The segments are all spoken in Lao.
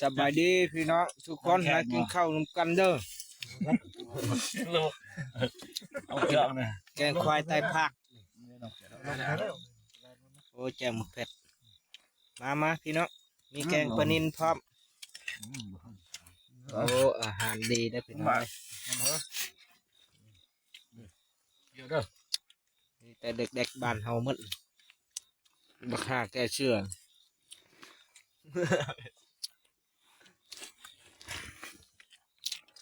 ສະບາຍດີພີ່ນ້ອງທຸກຄົນ ມາກິນເຂົ້ານຳກັນເດີ. ເອົາເຄື່ອງນະ ແກງຄວາຍໃຕ້ພາກ. ໂອ້ ແຈ່ວໝາກເຜັດ. ມາ ມາພີ່ນ້ອງ ມີແກງປານິນພ້ອມ. ໂອ້ ອາຫານດີເດີພີ່ນ້ອງ. ເດີ ມີແຕ່ເດັກໆບ້ານເຮົາໝົດ ບັກຫ່າແກ້ເສື້ອ.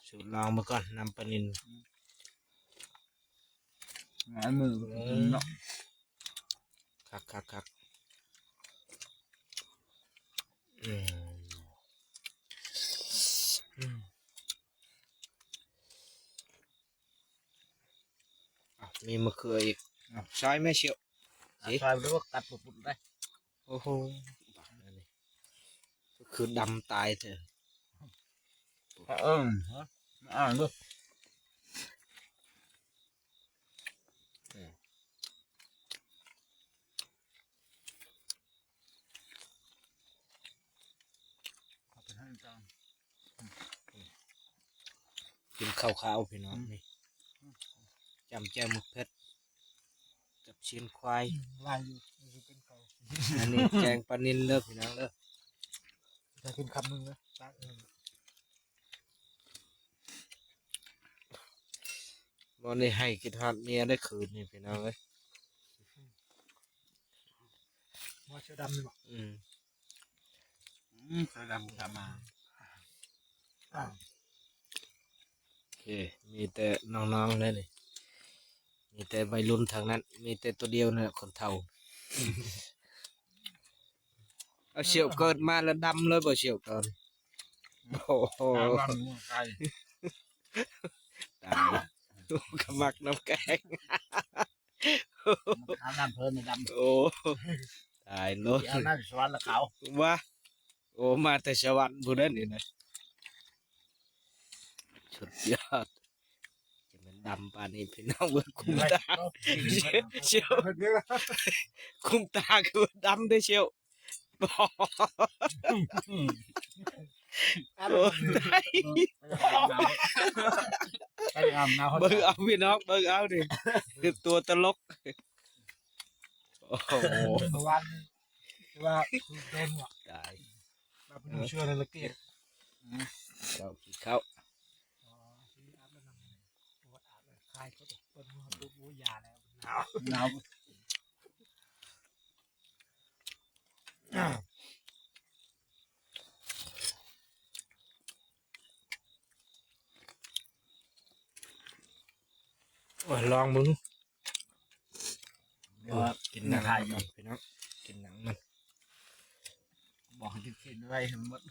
ສູດລອງເບິ່ງກ່ອນ ນ້ຳປານິນ. ຫຼາຍມື້ບໍ່ໄດ້ກິນເນາະ. ຄັກໆໆ. ອືມ ອືມ. ອ່ະ ມີມະເຂືອອີກ. ອ່ະ ຊອຍແມ່ສ່ຽວ. ອ່ະ ຊິ ຊອຍບໍ່ໄດ້ ກັດປຸດໆໄດ້. ໂອ້ໂຫ ບັກອັນນີ້ຄືດຳຕາຍແທ້. ເອີ ອ່ານເບິ່ງ. ເອົາໄປໃຫ້ເຈົ້າ ກິນເຂົ້າຂາວພີ່ນ້ອງ. ອືມ ນີ້ ອືມ ຈ້ຳແຈ່ວໝາກເຜັດກັບຊີ້ນຄວາຍ. ອືມ ຫຼາຍຢູ່ ເປັນເຂົ້າ. ອັນນີ້ແກງປານິນເດີພີ່ນ້ອງເດີ. ຈະກິນຄຳໜຶ່ງເດີ ຕັກເອີງ. ມື້ນີ້ໄຫ້ຄິດຮອດເມຍໄດ້ຄືນນີ້ພີ່ນ້ອງເອີຍ. ໝໍເສື້ອດຳນີ້ບໍ? ອືມ ອືມ ເສື້ອດຳກະມາ. ໂອເຄ ມີແຕ່ນ້ອງໆເດ້ນີ້ ມີແຕ່ໄວລຸ້ນທັງນັ້ນ ມີແຕ່ໂຕດຽວນັ້ນແຫຼະຄົນເຖົ້າ. ເອົາ ສ່ຽວເກີດມາແລ້ວດຳເລີຍບໍ່ ສ່ຽວເກີດ? ໂອ້ໂຫ ຕາຍ ກະມັກນ້ຳແກງ. ອາບນ້ຳເພິ່ນນີ້ດຳ. ໂອ້ ຕາຍໂລດ ອາບນ້ຳສະຫວັນລະຂາວ. ວ່າ ໂອ້ ມາແຕ່ສະຫວັນພຸ້ນເດ້ນີ້ນະ. ສຸດຍອດ ຈະແມ່ນດຳປານນີ້ພີ່ນ້ອງເອີຍ. ຄຸມຕາ ສ່ຽວ ຄຸມຕາຄືວ່າດຳເດ້ສ່ຽວ. ໂອ້ຍ ໄປອາບນ້ຳ ໄປອາບນ້ຳ. ເບິ່ງເອົາພີ່ນ້ອງ ເບິ່ງເອົານີ້ ຄືຕົວຕະຫຼົກ. ໂອ້ໂຫ ເມື່ອວານນີ້ ຄືວ່າຄືໂດນວ່າ ຕາຍ ວ່າເພິ່ນເຊື່ອລະກຽດ. ເຈົ້າກິນເຂົ້າ ອາບນ້ຳ ອາບແລ້ວຄາຍ ເພິ່ນເມືອປຸບ ໂອ້ຍ ຢາແລ້ວ ໜາວ ໜາວ. ໂອ້ຍ ລອງເບິ່ງ ເອີ ກິນໜັງມັນກ່ອນພີ່ນ້ອງ ກິນໜັງມັນ. ບອກໃຫ້ກິນຊີ້ນໄວໃຫ້ມັນໝົດ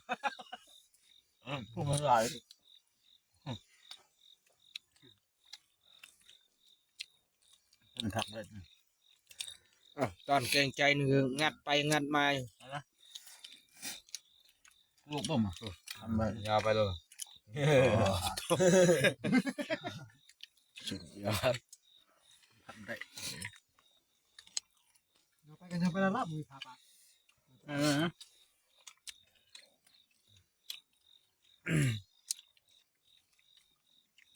ເອີ ພວກມັນຫຼາຍ. ເພິ່ນຄັກເລີຍ. ອ້າວ ຕອນເກງໃຈນີ້ ງັດໄປງັດມາ. ລູກບໍ່ມາ ທຳໄປ ຍາວໄປເລີຍ. ສຸດຍອດ ທຳໄດ້. ເອົາໄປກັນ ເອົາໄປລະລະ ມືພາປາ. ເອີ.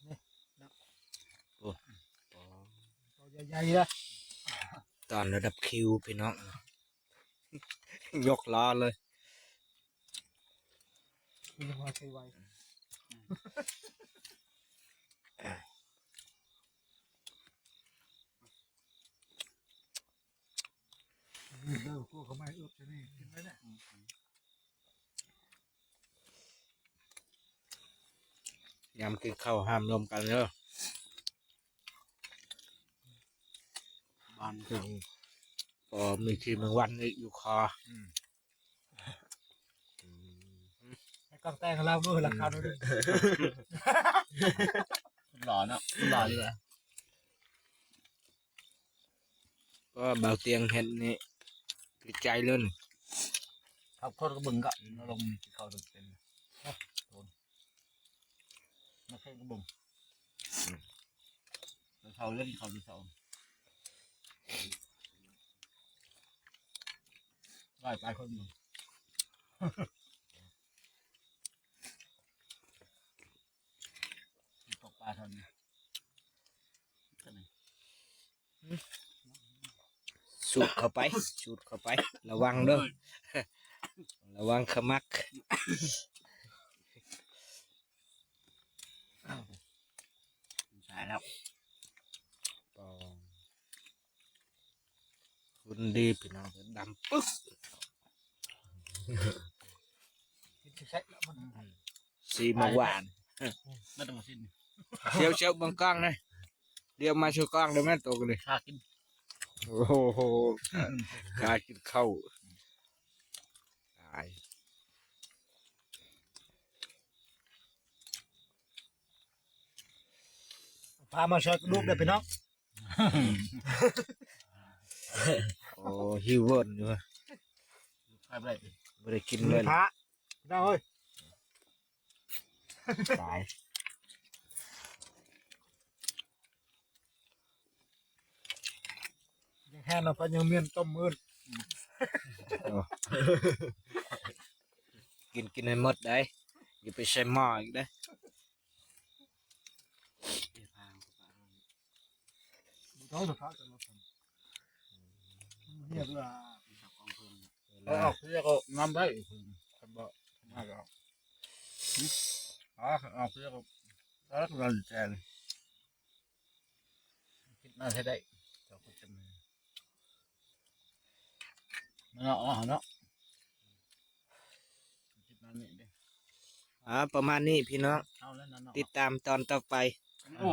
ນີ້ເນາະ ໂອ້ ໂຕໃຫຍ່ໆເດີ ຕານລະດັບຄິວພີ່ນ້ອງ ຍົກລ້າເລີຍ. ກິນໃຫ້ໄວ ນີ້ເດີ ພວກເຂົາມາເອິບຊະນີ້ ກິນໄວ້ແຫຼະ. ຍາມກິນເຂົ້າຫ້າມລົມກັນເດີ ບ້ານ ອືມ ກໍມີຂີ້ແມງວັນອີກຢູ່ຄໍ. ອືມ ໃຫ້ກ້ອງແຕ່ງລາວເບິ່ງລາຄາໂດນ ຫຼໍ່ເນາະ ຫຼໍ່ຢູ່. ກໍບ່າວຕຽງເຮັດນີ້ຄືໃຈເລີຍ. ເຂົາຄົນກໍເບິ່ງກໍ ອືມ ລົງກິນເຂົ້າເປັນ ໂດນ ມາເຄັງກໍເບິ່ງ ອືມ ເຂົາເລີຍ ເຂົາເລີຍ ເຂົາຫຼາຍປາຍຄົນເບິ່ງ. ตกปลาเท่านี้ สูดเข้าไป สูดเข้าไป ระวังเด้อ ระวังขมัก ใส่แล้ว ปอง คุณดีพี่น้อง ดำปึ๊ก กินใส่แล้วมัน สีหมากหวาน มาต้องมาสิ้น เชียวเชียวเบิ่งกล้องนะ เดี๋ยวมาโชว์กล้องเด้อแม่นโตกันเลย ขากิน โอ้โห ขากินข้าว ตาย พามาซอยกระดูกเด้อพี่น้อง โอ้ หิวเวิ้นอยู่ ขายบ่ได้ บ่ได้กินเลย พระ พี่น้องเอ้ย ตาย ยังแห้งเนาะ ปลายังเมียนต้มมื้น โอ้ กิน กินให้หมดได้ อย่าไปใส่หม้ออีกเด้อ เขาจะพักกันแล้วกัน เรียกว่า เวลา เอาออกเรียกเอาน้ำได้อีกคน คันบ่มาแล้ว หึ อ๋อ เอาเรียกเอา แล้วก็แจน คิดมาให้ได้ เจ้าก็จะมา มันเอาออกเนาะ คิดมานี่เด้ อ่า ประมาณนี้พี่น้อง เอาแล้วนั่นเนาะ ติดตามตอนต่อไป โอ้